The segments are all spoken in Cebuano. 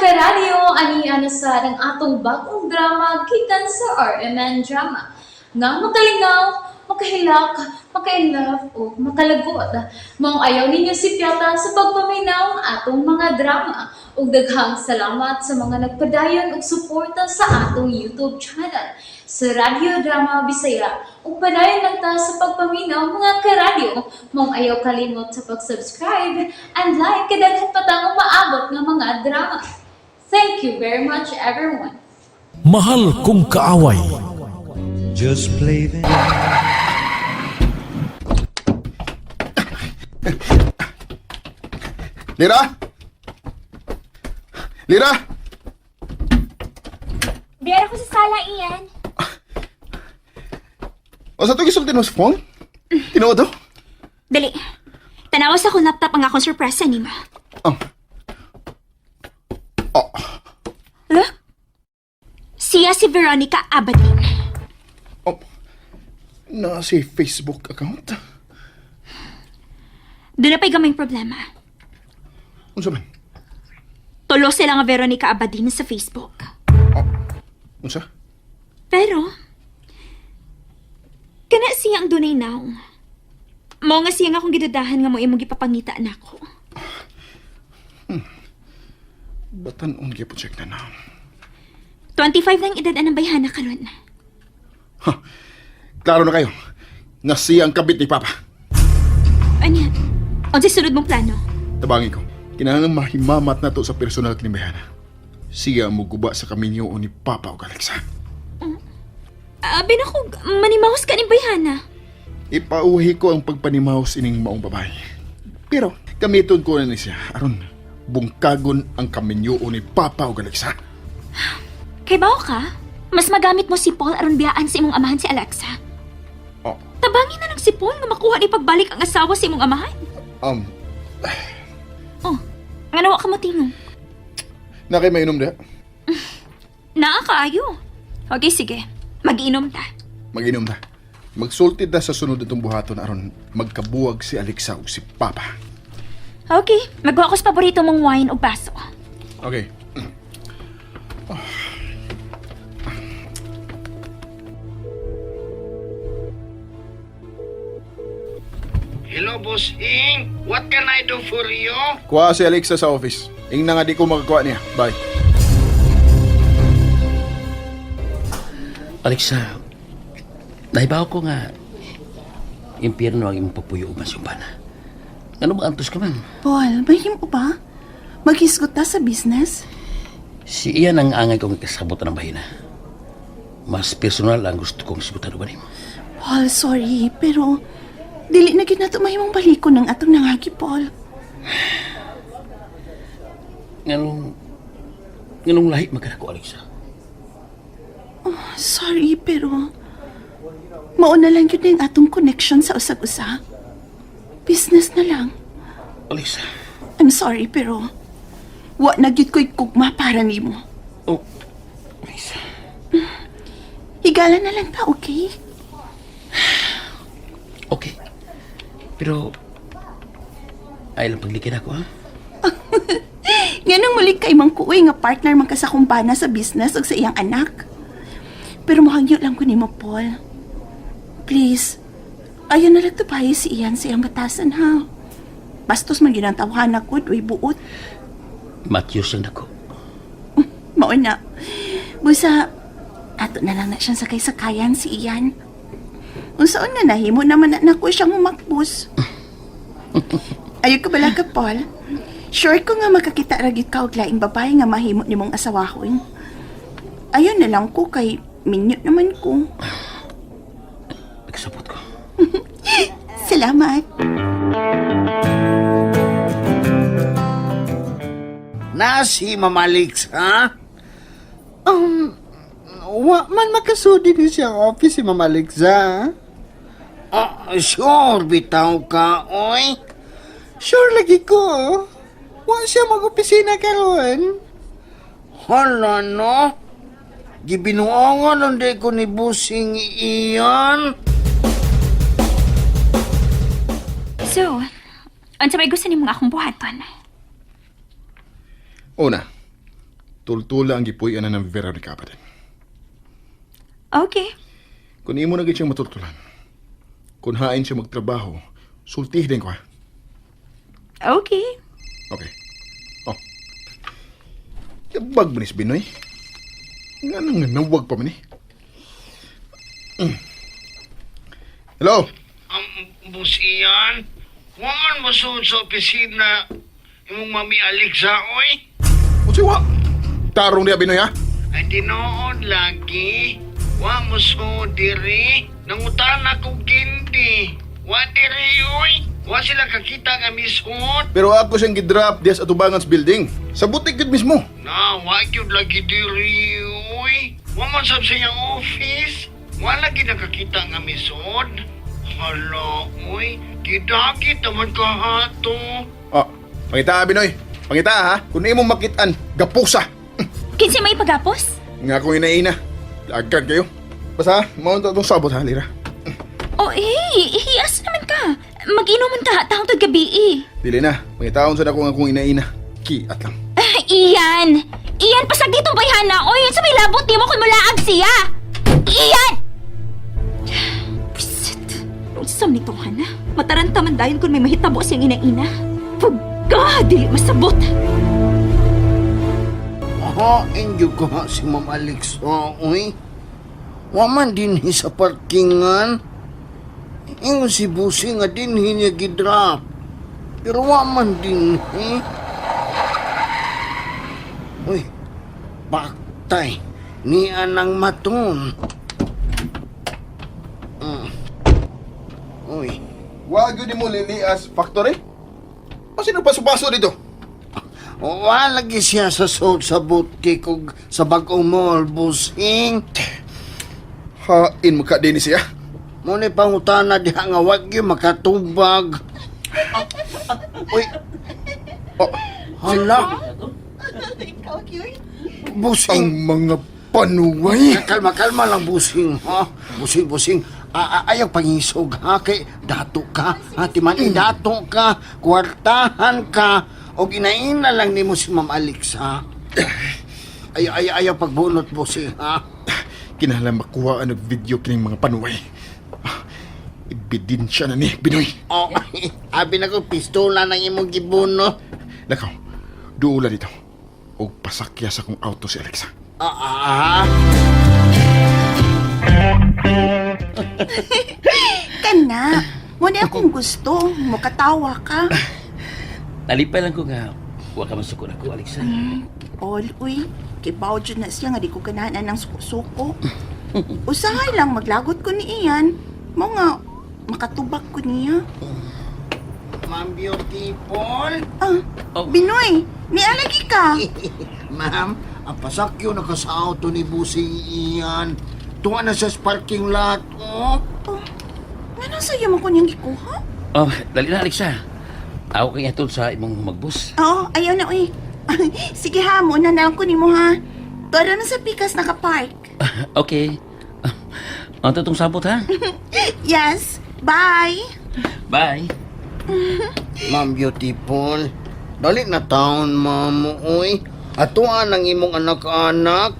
Karadyo, ani na sa ang atong bagong drama gikan sa RMN Drama. Nga makalingaw, makahilak, makainlove o makalagot. Maong ayaw ninyo si Piata sa pagpaminaw ang atong mga drama. Ug daghang salamat sa mga nagpadayon og suporta sa atong YouTube channel sa Radyo Drama Bisaya. Ug padayon lang ta sa pagpaminaw, mga karadyo. Maong ayaw kalimot sa pag-subscribe and like kay daghan pa tang umaabot nga mga drama. Thank you very much, everyone. Mahal Kong Kaaway. Just play the Lira! Lira! Biyara ko sa sala, Ian. O sa ito gisulti mo sa phone? Tinuod, oh? Dali. Tanawa sa akong laptop ang akong sorpresa nimo. Oh. Oh. Look. Siya si Veronica Abadin. Oh. Na si Facebook account? Doon na pa'y gamay problema. Unsa man? Tulo sila nga Veronica Abadin sa Facebook. Oh. Unsa? Pero, kana siya ang dunay naong. Mao nga siya nga akong gidudahan nga mo imong gipapangita nako. Batan-on gyud check na na. 25 lang edad anang bayhana karon. Ha. Klaro na kayo. Nga siya ang kabit ni Papa. Anya? Unsay sunod mong plano? Tabangi ko. Kinahanglan mahimamat na to sa personal kini Bayana. Siya ang muguba sa kaminyo ni Papa o Alexa. Abi na ko, manimahos ka ni bayhana. Ipauhi ko ang pagpanimaos ining maong babae. Pero gamiton ko na ni siya aron bungkagon ang kaminyo ni Papa o Alexa. Kay bawo ka? Mas magamit mo si Paul aron biyaan sa imong amahan si Alexa. Oh, Tabangin na lang si Paul nga makuha ni pagbalik ang asawa sa imong amahan. Oh, nga nawa ka mo tingog. Na kay mainom diha. Naa kaayo. Okay, sige. Mag-inom ta. Mag-inom ta. Magsulti ta sa sunod itong buhaton aron magkabuwag si Alexa ug si Papa. Okay, magawa ko sa paborito mong wine o baso. Okay. Hello, Boss Ing. What can I do for you? Kuha si Alexa sa office. Ingna nga di ko makakuha niya. Bye. Alexa, nahibaw ko nga impyerno ang imong papuyo ug masumpana. Ano ba antos ka man? Paul, mahimo ba? Maghisgot ta sa business? Si iyan ang angay kong ikasabot ng bahina. Mas personal ang gusto kong sigutan uban nimo. Paul, sorry, pero dili na gid nato mahimong balikon ang atong nangagi, Paul. Nganong nganong lahi man ka nako, Alexa? Sorry, pero mauna lang yun na yung atong connection sa usag-usa. Business na lang. Alexa. I'm sorry, pero wa na gyud ko'y kugma para nimo. Oh, Alexa. Higala na lang ta, okay? Okay. Pero ay lang paglikin ako, ha? Nganong muli kay Mang Kuoy nga partner man ka sa kumpana sa business ug sa iyang anak. Pero muhangyo lang ko nimo, Paul. Please, ayaw na lang tupayo si Ian sa iyang batasan, ha? Bastos man gyud ang tawhana ko, duy buot. Matthews ang dako. Mao na. Busa, ato na lang na siyang sakay-sakayan si Ian. Unsaon nga nahimo naman na nako siyang umakbos. Ayaw ka bala ka, Paul? Sure ko nga makakita ra gyud ka og laing babae nga mahimo nimong asawahon. Ayaw na lang ko kay minyo naman ko. Nagsabot ko. Salamat. Na si Mama Alexa. Wa man makasudi ni siyang office si Mama Alexa. Oh, sure, bitaw ka, oy. Sure lagi ko. Wa siya mag-opisina karon. Hala, no? Gibinuongan hindi ko ni Busing iyan. So, unsa may gusto nimong akong buhaton? Una, Tultula ang gipuy-an na ng Veronica pa din. Okay. Kung imo na gid siyang matultulan, kung hain siya magtrabaho, sultih din ko ha. Okay. Okay. Oh. Yabag mo ni si Binoy. Nga nang nawag pa man eh. Hello? Boss Ian, waman mo sa opisina imong Mami Alexa, oy. Unsay wa? Tarong diya Binoy ha? Ay tinood lagi. Wa mo so diri. Nangutan ako gindi. Wa diri, oy. Wa sila kakita nga mishot. Pero ako siyang gidrop diya sa Atubangan's building. Sa butik yun mismo. Na, wa gyud lagi diri, oy. Wa man sab sa iyang office. Wa lagi nakakita nga misod. Hala, oy. Gidagit naman ka hato. Oh, pangita ha, Binoy. Pangita ha. Kung imo makitaan, gapusa. Kinsa may pagapos? Nga akong inaina. Lagad kayo. Basta, maunta itong sabot ha, Lira. Oh, hey, ihias naman ka. Mag-inuman ka taong tag gabi eh. Dili na. Pangitaon sa ako nga akong inaina. Kiat lang. Ah, Ian! Ian, pasag ditong bayhana. Oy, sa may labot nimo kung mulaag siya. Ian! Pusit. Unsam nitong hana. Mataranta man dayon kung may mahitabo siyang ina-ina. Pagka, dili masabot. Ha, inyo ko ha si Ma'am Alexa, uy. Waman din hi sa parkingan. Ingon si Busi nga din hi niya gidrop. Pero waman din hi. Uy, baktay. Ni anang maton. Uy, Wag yun mo lilias factory. O sino paso-paso dito? wala lagi siya sa suot sa butik ug sa bagong mall, busing. Hain mo ka din siya. Muna pangutana diha nga wag gyud makatubag. Uy. Oh, Hala. Busing. ang mga panuway. Kalma, kalma lang, busing, ha? Busing, busing. Ayaw pangisog, ha? Kay dato ka, ha? Timan, dato ka, kwartahan ka, o ginaina lang nimo si Ma'am Alex, ha? Ayaw, ayaw, ayaw pagbunot, busing, ha? Kinahanglan makuha ang video kining mga panuway. Ah, Ebidensya na ni Binoy. Oh, abi na ko, pistola ng imong gibunot. Lakaw, duula dito. O pasakya sa kong auto si Alexa. Ah, ah, ah. Kana, mo na akong gusto. Mukatawa ka. Nalipay lang ko nga wa ka masukod ako, Alexa. Paul, uy. Kay Bao dyan na siya nga di ko ganahan ng suko-suko. Usahay lang maglagot ko ni Ian. Mo nga, makatubak ko niya. Ma'am Beautiful. Ah, Oh. Binoy, nialagi ka. Ma'am, ang pasakyo na ka sa auto ni Busing Ian. Tuwa na sa parking lot, oh. Oh, nga sa'yo mo ko niyang gikuha? Oh, dali na, Alexa. Ako kay atol sa imong magbus. Oo, ayaw na, uy. Sige ha, muna na lang ko nimo ha. Tara na sa pikas nakapark. Okay. Ang totoong sabot, ha? Yes, bye! Bye. Ma'am Beautiful, dali na taon, ma'am, uy. Atuan ang imong anak-anak.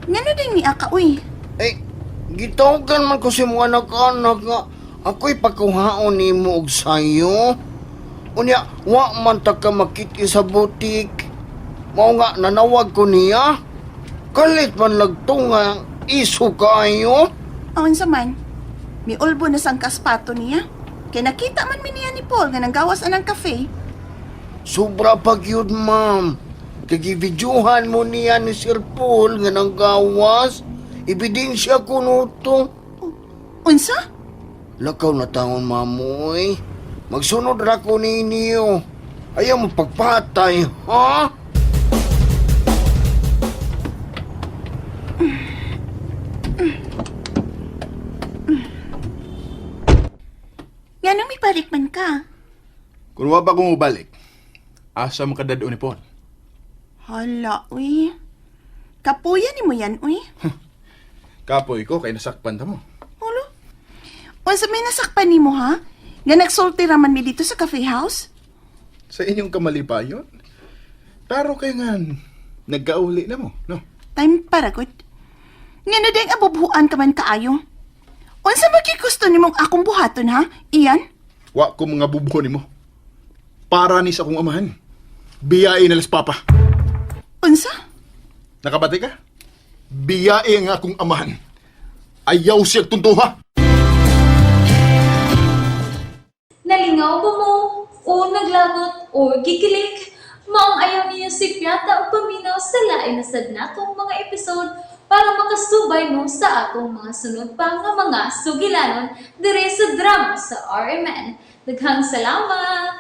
Ngano din ni Aka, uy? Eh, gitawagan man ko si imong anak-anak nga ako'y pagkuhaon nimo og sayo. Unya, wa man ta ka makit sa butik. Mao nga nanawag ko niya. Kalit man lagto nga iso kaayo. Awan sa man, may ulbo na sang kaspato niya. Kaya nakita man mi niya ni Paul nga nanggawas anang kafe. Sobra pag yun, ma'am. Kagibidyuhan mo niya ni Sir Paul nga nanggawas. Ebidensya ko to. Unsa? Lakaw na taon, mamoy. Magsunod ra ko ninyo. Ayaw mo pagpatay, ha? Nga nang may balik man ka. Kung wa pa kong ubalik, asa mo kadado ni Paul? Hala, uy. Kapuya ni mo yan, uy. Kapoy ko kay nasakpan ta mo. Ulo. Unsa may nasakpan nimo ha? Nga nagsulti raman mi dito sa cafe house? Sa inyong kamalipayon, Klaro kay nga nagkauli na mo, no? Time para gud. Nga na ding abubuhan ka man kaayo. Unsa ba kay gusto nimong akong buhaton ha? Iyan? Wa ko mga bubuho nimo. Para ni sa akong amahan. Biyae na las papa. Unsa? Nakabati ka? Biyae ang akong amahan. Ayaw siya tuntuha. Nalingaw ba mo? O naglagot o gikilig? Maong ayaw niyo si Piata o paminaw sa lain na sad natong mga episode para makasubay mo sa atong mga sunod pa nga mga sugilanon dire sa drama sa RMN. Daghang salamat!